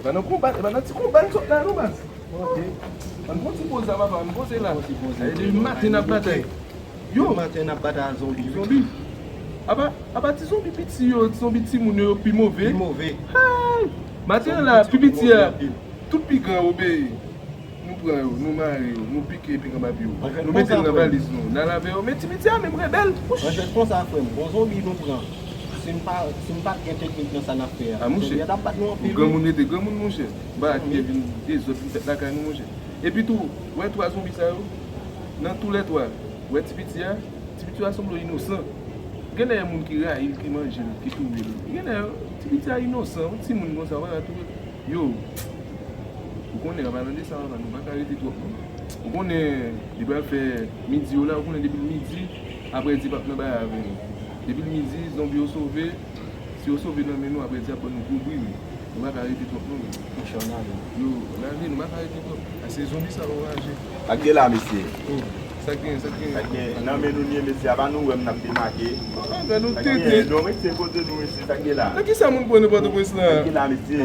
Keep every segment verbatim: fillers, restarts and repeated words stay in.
E pa nan konba, e pa nan ti konba n sot la non, baz. Ann pran ti poz la, papa, ann poze la. Depi maten n ap batay. Yo, maten n ap batay ak zonbi. Zonbi. Apa, apa ti zonbi piti yo, ti zonbi timoun yo, yo pi move. Pi move. Hey! Maten an la, pi piti a, tout pi gran yo, be, nou pran yo, nou mare yo, nou pike pi gran papi yo. Nou mete yo nan valiz nou, n al avè yo. Men ti piti a menm rebèl. Wouch! An fèt, konsa, frè m, gon zonbi nou pran. Si m pa, si m pa t gen teknik nan sa n ap fè a, a, monchè, zonbi a t ap bat nou anpil, wi. Granmoun rete granmoun, monchè. Bagay ki te vin dezòd vin fèt lakay nou, monchè. Epi tou, wè twa zonbi sa yo, nan toulètwa, wè ti piti a, ti piti a sanble inosan. Genlè moun ki rayi l, ki manje l, ki touye l. Genlè ti piti a inosan, yon timoun konsa, w pa ka touye l. Yo, ou konnen, an palan de sa, papa, nou pa ka rete twòp, non. Ou konnen, li pral fè midi yo la, ou konnen depi l midi, apre di p ap nan bagay avè nou. Depi l midi, zonbi yo sove, si yo sove nan men nou, apre di ap ban nou gwo bri, wi. Nou pa ka rete twòp, non, wi. Monchè, ann ale. Yo, ann ale, nou pa ka rete twòp. A, se zonbi sa yo raje. Sa k gen la, mesye? Oh, sa k gen, sa k gen? Sa k gen? Nan men nou li ye, mesye, apa nou wè m n ap demake. Ah, ben nou tete. Non, mesye, kote nou, mesye, sa k gen la? Nan kisa moun pran nan Pòtoprens la? Sa k gen la, mesye?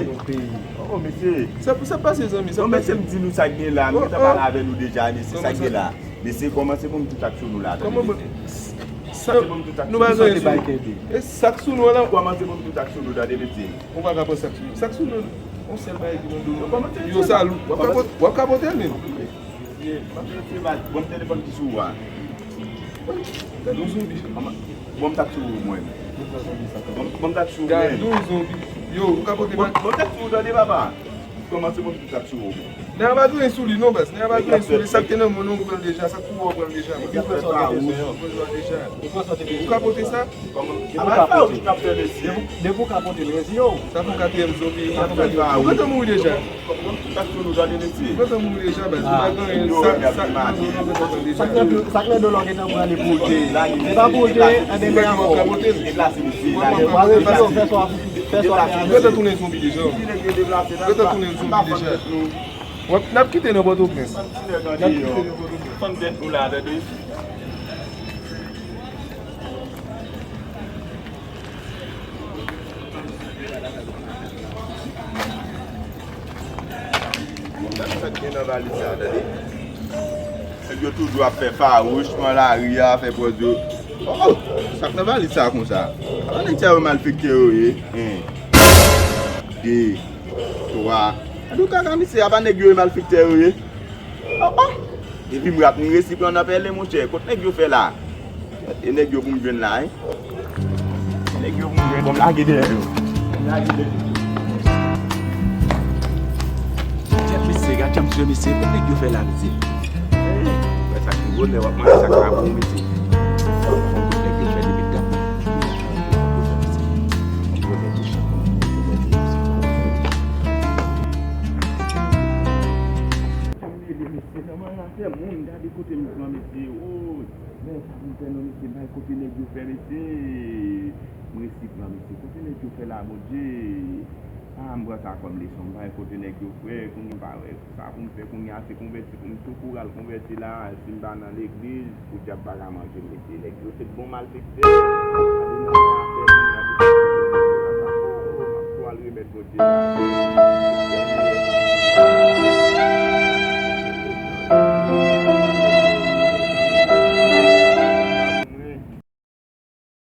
Oh, mesye. Sa, sa pase, zanmi, sa pase. Non, mesye, m di nou sa k gen la, m gentan pale avè nou deja, mesye, sa k gen la? Mesye, kòmanse pou m tout ak sou nou la, tande, mesye. Kòmanse pou m tout ak sou nou. E sa k sou nou an la? Kòmanse pou m tout ak sou nou, tande, mesye. Ou pa ka pran sa k sou nou. Sa k sou nou, yon sèl bagay ki nan do nou. Yo, sa lou. W ap ka pote, w ap ka pote l menm. Bon, m telefòn ki sou ou a. Gade yon zonbi. Bon, m t ap sou ou, mwen. Bon, m t ap sou ou, mwen. Gade yon zonbi. Yo, ou ka pote. Bon, m t ap sou ou, tande, papa. Kòmanse bon, m t ap sou ou, mwen. Nèg la pa gen anyen sou li, non, baz. Nèg la pa gen anyen sou li. Sa k te nan men w, ou pran l deja. Sa k pou ou, ou pran l deja. Ou pran l deja. Ou ka pote sa? Depi w ka pote l, rezi yo. Sa pou katriyèm zonbi. Ou gentan mouri deja. Ou gentan mouri deja, baz. Ou pa gen anyen. Sa k nan do, sa k nan do la w gentan pran li pou l te. Se pa pou l te, anben, men ankò. Deplase, mesye. Ou gentan tounen zonbi deja. Ou gentan tounen zonbi deja. W ap, n ap kite nan Pòtoprens. N ap kite nan Pòtoprens. Fann tèt nou la, tande. Bon, gade sa k gen nan valiz sa, tande. Nèg yo toujou ap fè fawouch, pran lari a, fè pòz yo. Oh, sa k nan valiz sa konsa? Apa nèg sa yo malfektè yo ye? En, de, twa. Gade yon kaka misye, apa nèg yo ye malfektè yo ye? Oh, oh. Epi m rap, m resi pran nan pèlen, monchè. Kot nèg yo fè la? E nèg yo pou m jwenn la, wi. Nèg yo pou m jwenn. Bon, m lage dèyè yo. M lage dèyè yo. Tèt mesye, gad jan m sou mesye. Kot nèg yo fè la, mesye? Wè sa ki gwo lè w ap manje sa k pa bon, mesye. Bon, kot nèg yo fè depi dat. Mesye, kòman n a fè moun gade kote m pran mesye? Oh, men sa pou m fè non mesye, bay kote nèg yo fè mesye. M resi pran mesye. Kote nèg yo fè la, Bondye? Ah, m pran sa kòm leson. M bay kote nèg yo fè, kounye m pa wè sa pou m fè kounye a, se konvèti pou m tou kouri al konvèti la, si m pa nan legliz, pou dyab pa ka manje m mesye. Nèg yo se bon malfektè.